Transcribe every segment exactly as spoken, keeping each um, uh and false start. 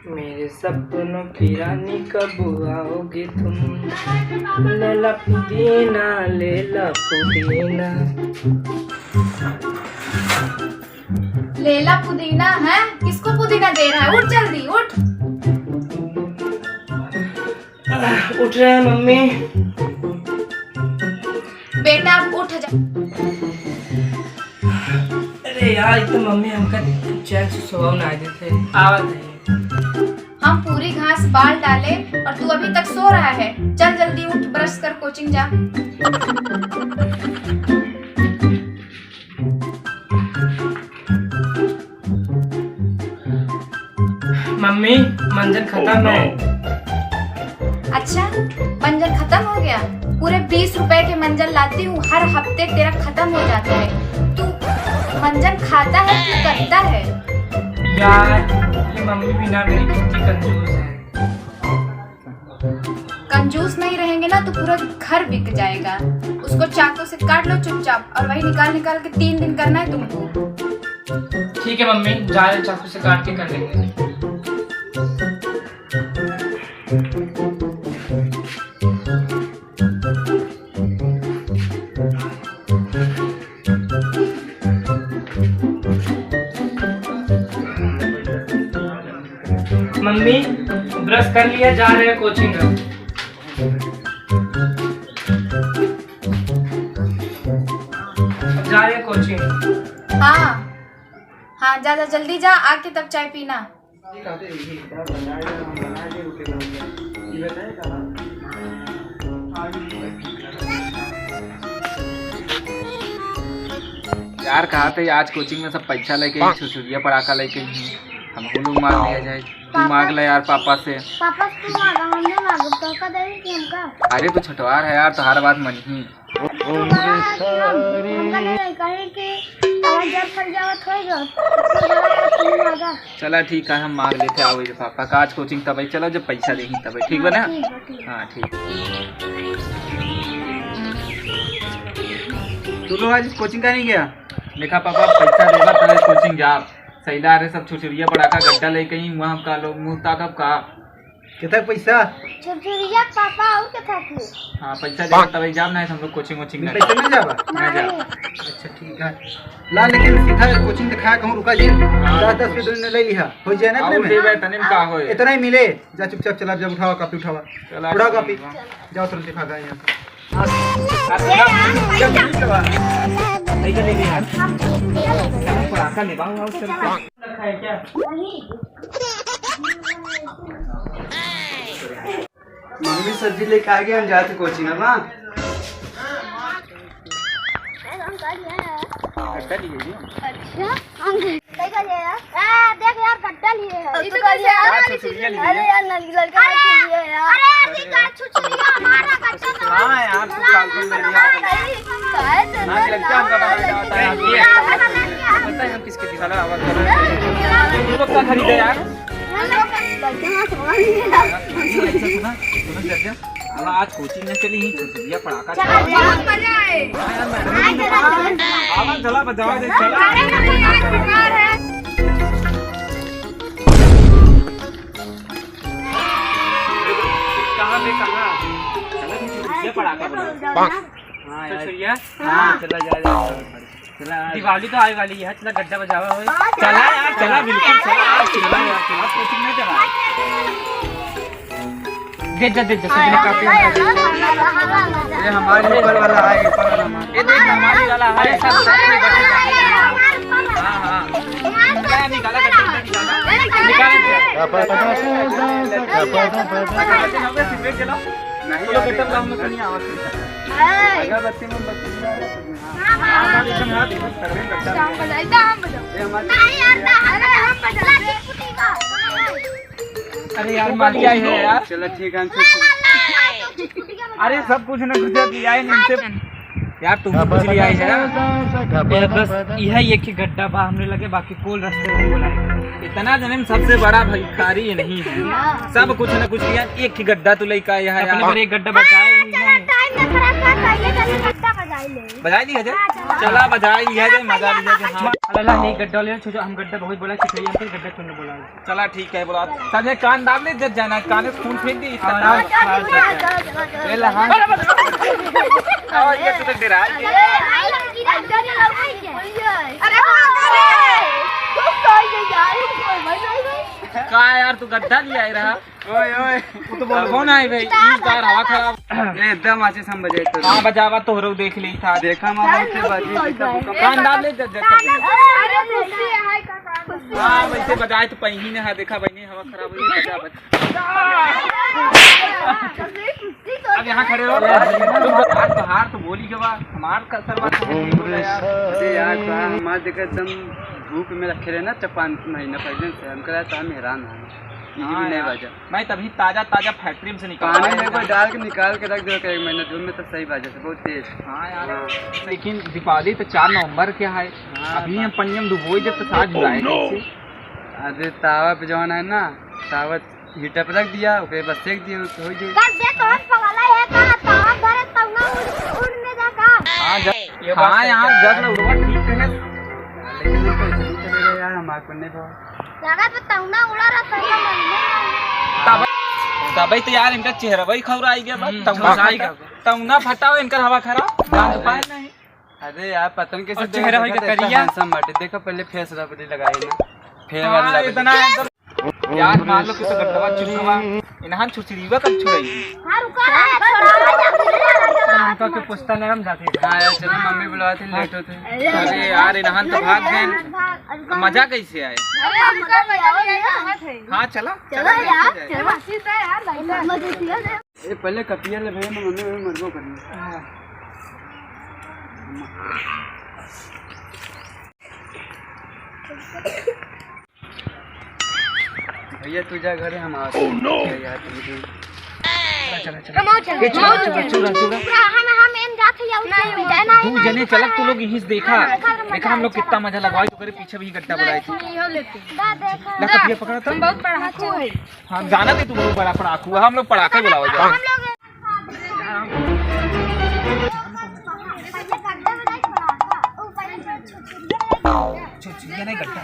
मेरे सपनों की रानी कब आओगे तुम? लैला पुदीना, लैला पुदीना। लैला पुदीना है? किसको पुदीना दे रहा है? उठ जल्दी, उठ। उठ रहे हैं मम्मी। बेटा, अब उठ जा। अरे यार, एक तो मम्मी हमका चैन से सोवा ना देते। आवत है। हम पूरी घास बाल डाले और तू अभी तक सो रहा है। चल जल्दी उठ, brush कर, coaching जा। मम्मी, मंजन खत्म है। अच्छा, मंजन खत्म हो गया? पूरे बीस रुपए के मंजन लाती हूँ, हर हफ्ते तेरा खत्म हो जाता है। तू मंजन खाता है कि करता है? यार, ये मम्मी भी ना मेरी कितनी कंजूस है। कंजूस नहीं रहेंगे ना तो पूरा घर बिक जाएगा। उसको चाकू से काट लो चुपचाप, और वही निकाल निकाल के तीन दिन करना है तुमको। ठीक है मम्मी, जा रहे, चाकू से काट के कर लेंगे। मम्मी, brush कर लिया, जा रहे हैं coaching। अब जा रहे हैं coaching। हाँ, हाँ, जा, जा, जल्दी जा, आके तब चाय पीना। यार, कहा थे आज coaching में सब पैसा लेके ही, छुरछुरिया पड़ाका लेके ही, हमहू लोग मार दिया जाए। तू मांग ले यार पापा से। पापा से तू मांगा, हम नहीं मांगब, तो का देवी कि हमका? अरे, तू छोटवार है यार, तोहार बात मनही। तू बड़ा है कि हम, हमका नहीं कहे कि अगर जब फल जावत होई जो, तू बड़ा है, तू मांगा। चला ठीक है, हम मांग लेते, आओ रे पापा का आज coaching तबे चला जब पैसा देही तबे, ठीक बा ना? ठीक बा, ठीक। हाँ, ठीक। तू लोग आज coaching का नहीं गया? देखा पापा, पैसा देबा तबे coaching जा। सैला रे सब छुरछुरिया पड़ाका गड्डा लेके ही वहाँ का लोग मुँह ताकब का। कितना पैसा? छुरछुरिया पापा और कितना की? हाँ, पैसा देबा तबे जाब, नहीं हम लोग coaching वोचिंग नहीं पैसा जाब। मिल जाबा? ना जाब। नहीं। अच्छा, ठीक है। ला, लेकिन सीधा coaching दिखाया कहूँ, रुका जी। हाँ। दस, दस के दिन ले लिहा। हो जाए ना और इतने में? देबे, तने में का होए? इतना ही मिले। जा चुपचाप चला, जब उठावा, copy उठावा। चला, उठाओ ठीक copy। बा। जाओ तुरंत दिखा दे यहाँ से। मम्मी सब्जी लेके आ गया, हम जाते coaching अब, हाँ? अच्छा, हम कई का लिए यार? ए, देख यार, गड्डा लिए है। ई तो कैसे यार? अरे यार, लड़का अरे, लिए यार। अरे यार, ये का छुरछुरिया हमारा गड्डा तो हाँ यार, तू फालतू में लिया। काहे से ना, ना, लड़का हमका ना, बना ना, देता है। ना, ना, ना, ना। पता है हम किसके दिखाना आवाज कर रहे हैं? तू लोग का खरीदे यार? लड़का ना, सुना नहीं है। सुना, सुना, सुना, अब आज coaching न चली ही, छुरछुरिया पड़ाका चला, चला। बहुत मजा आए। हाँ यार, मैं आज चला, चला। आवाज चला, बजावा दे, चला। अरे, अरे, यार, बेकार है। कहाँ पे, कहाँ? चला, छुरछुरिया पड़ाका बना। हाँ यार। छुरछुरिया? हाँ, चला, जा, जा, जा। चला। दिवाली तो आवे वाली है, चला गड्डा बजावा होए। हाँ, चला चला। यार, चला, बिल्कुल चला, आज चला यार, चला, कोचिंग में चला। दे, दे, दे, दे, सबने कापी उठा दी। ये हमारे ऊपर वाला है, ऊपर वाला हमारा। ये देख, हमारे वाला है, सब, सब, सब, सब। हाँ, हाँ। क्या निकाला, गड्ढा निकाला? निकाल दे। सिगरेट जलाओ। नहीं, चलो, अरे, गड्ढा में नहीं आवा। अगरबत्ती, मोमबत्ती जला रहे हैं। हाँ, हाँ। हाँ, हाँ, हाँ। एकदम बजा, एकदम बजा। ए, हमारे नहीं यार, ना, अरे, हम बजा। अरे यार, मालिक आई है यार। चलो, ठीक है, हम अरे, सब कुछ ना कुछ लिया है इनसे। यार, तुम कुछ लिया है। ये बस, यह एक ही गड्ढा बा हमरे लगे, बाकी कुल रास्ते में बोला। इतना जने में सबसे बड़ा भिखारी ये नहीं है। सब कुछ ना कुछ लिया, एक ही गड्ढा तू लेके आया है अपने यार। पर एक गड्ढा बचाए ही नहीं। टाइम ना खराब कर, पहले चले गड्ढा बजा। बजाई लिया जाए। हाँ, चला। चला, बजाई लिया जाए, मजा लिया जाए। हाँ। अरे ला, नहीं, गड्ढा ले, छोड़ो, हम गड्ढा बहुत बोला, चिखलिया, हम गड्ढा छोड़ने बोला। चला, ठीक है, बोला। तब ये कान दाब ले, जब जाना है, कान में खून फेंक दे, इसका हाँ, नाम। हाँ, चला, चला, चला, चला। ये ला, हाँ। और ये तो डरा गया। अरे, अरे, तू सही है यार, कोई भाई, भाई, भाई। का यार, तू गड्ढा लिया ही रहा? ओए, ओए। वो तो बोल, कौन आए भाई? इस बार हवा खराब। ए, एकदम आशीष हम बजाए तो। हाँ, बजावा तोहरो देख ली था। देखा मामा, उसे बाजी, देखा भूकंप। कान डाल ले, जब, जब, जब। अरे, खुशी है, हाय, का, का, का। हाँ, वैसे बजाए तो पहिनी ने, हाँ, देखा बहिनी, हवा खराब हुई, बजा, बजा। अब यहाँ खड़े हो। यार, तोहार तो बोली के बा, हमार का सरवा तो है, ठीक हो गया यार। अरे यार, का हमार देखा एकदम धूप में रखे रहे ना, चार पाँच महीना पहले से, हमका तो हम हैरान हैं। ये भी हाँ नहीं यार। बाजा। मैं तभी ताजा ताजा फैक्ट्री में से निकाल पानी आया में एक बार था। डाल के निकाल के रख दो एक महीना धूप में, तो सही बाजा से, बहुत तेज। हाँ यार, हाँ। लेकिन दीपावली तो चार नवंबर के है। हाँ, अभी हम पानी में डुबोई जब तो साथ जुड़ाए कैसे? अरे तावा पे जौन है ना, तावा हीटर पे रख दिया, ओके बस सेक दिया, तो हो जाए। कर दे तो हम पगला है का, तावा धरे तब ना उड़, उड़ में जा का। हाँ, जब, ये बात हाँ, सही यार, है। जब ना उड़वा ठीक है। लेकिन हम कैसे नहीं करेगा यार, हमारे को नहीं भाव। लगा तो तौना उड़ा रहा, तौना मन में। तब, तबे तो यार इनका चेहरा वही खौरा आई गया बा। हम्म, तौना झुलसाई फटा-, का। तौना फटाओ इनकर हवा खराब, जान तो पाए नहीं। अरे यार, पतन कैसे और चेहरा देखा, होई के देखा करिया। Handsome बाटे। देखो पहले face rub लगाई ना। फेयर हाँ, वाला इतना एकदम। यार, मान लो कि तो गड्ढवा चुप रहा। इन्हान छुछरीवा कब छुड़ाई? हाँ, रुका ना, छोड़ा, छोड़ा, छोड़ा। उनका के पुस्ता नरम जाते हैं। हाँ यार, चलो मम्मी बुलाते, लेट होते हैं। अरे यार, इन्हान तो भाग गए। मजा कैसे आए? अरे, हम उनका मजा ले आए ना। हाँ, चला। चलो चला, यार, चला। चलो। ए, पहले कपिया ले भैया, मैं मम्मी, मम्मी मरबो करी। हाँ। भैया, तू जा घरे, हम आवत हैं। Oh, no! यार, तुम चला, चला, चला। हम आओ, चला। ए, चला, चला, चला, चला। पूरा हम, हम एम जात है, या उठ के जाए ना, तू ना, जने ना, चलक, तू लोग यहीं से देखा। हाँ, देखा, देखा, हम लोग चला। कितना मजा लगवाए, तो करे पीछे भी गड्ढा बुलाए थे। ला, देखा। ला, कपिया पकड़ा था। हम बहुत पढ़ाकू है। हाँ, जाना थे तू बहुत बड़ा पढ़ाकू है, हम लोग पढ़ाका बुलाओ जा। हम लोग छुछुरिया नहीं गड्ढा।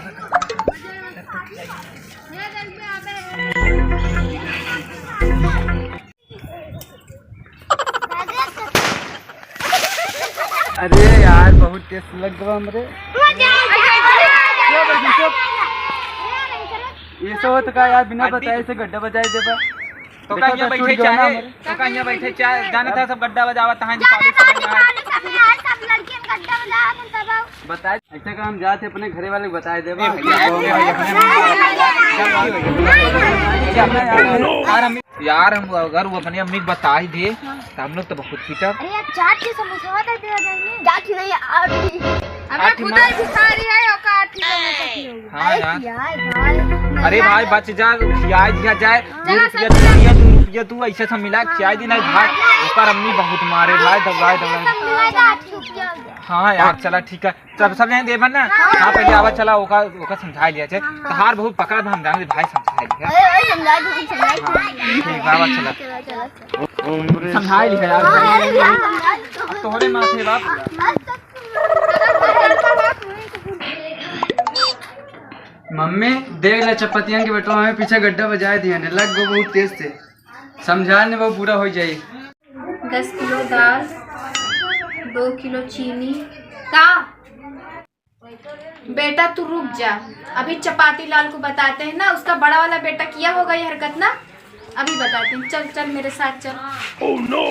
अरे यार, बहुत तेज लग गवा हमरे। ये सब होत का यार, बिना बताए से गड्ढा बजाए देबा। तो देखो का यहाँ तो बैठे छूट गवा ना चाहे, हमरे। तो का यहाँ बैठे चाहे, जाना था सब गड्ढा बजावा, तहाँ दीपावली सब में आए। बताए। ऐसे का हम जाते अपने घरे वाले को बताए देबा। ए, यार, हम, यार, हम अगर वो अपने अम्मी को बता ही दे, हाँ। तो हम लोग तो बहुत पीटा। अरे यार, चाट के समोसा दे दे देंगे। चाट नहीं, आठी। अबे आठी खुदा मार। भिखारी है, ओका आठी समोसा खिलाऊंगा। हाँ अरे यार। खियाए भाई। अरे भाई, बच जा, खियाए दिया जाए। दो रुपया तू दिया, दो रुपया तू, ऐसे सब मिला खियाए दी नहीं भाई। ओकर अम्मी बहुत मारे भाई, दौड़ाए, दौड़ाए। सब मिला के आठ रुपया हो गया। हाँ यार, चला ठीक है। सब, सब जने देबन ना? हाँ। हाँ, पहले आवा, चला, ओका, ओका समझा लिया जाए। हाँ, हाँ। तहार बहुत पकड़, हम जाने दे भाई, समझा लिया। अरे, अरे, समझा दो, समझा दो। हाँ, ठीक बा, आवा, चला। चला, चला, चला। समझा लिया यार। हाँ, अरे, यार, समझा दो। अब तोहरे माथे बाप। मम्मी, देख ले चपतियन के बेटवा हमें पीछे गड्ढा बजाए दिया ने, लग गो बहुत तेज से। समझा ने वो पूरा हो जाई। दस किलो दाल, दो किलो चीनी। का? बेटा तू रुक जा, अभी चपाती लाल को बताते हैं ना, उसका बड़ा वाला बेटा किया होगा ये हरकत ना, अभी बताते हैं। चल चल मेरे साथ चल। Oh no!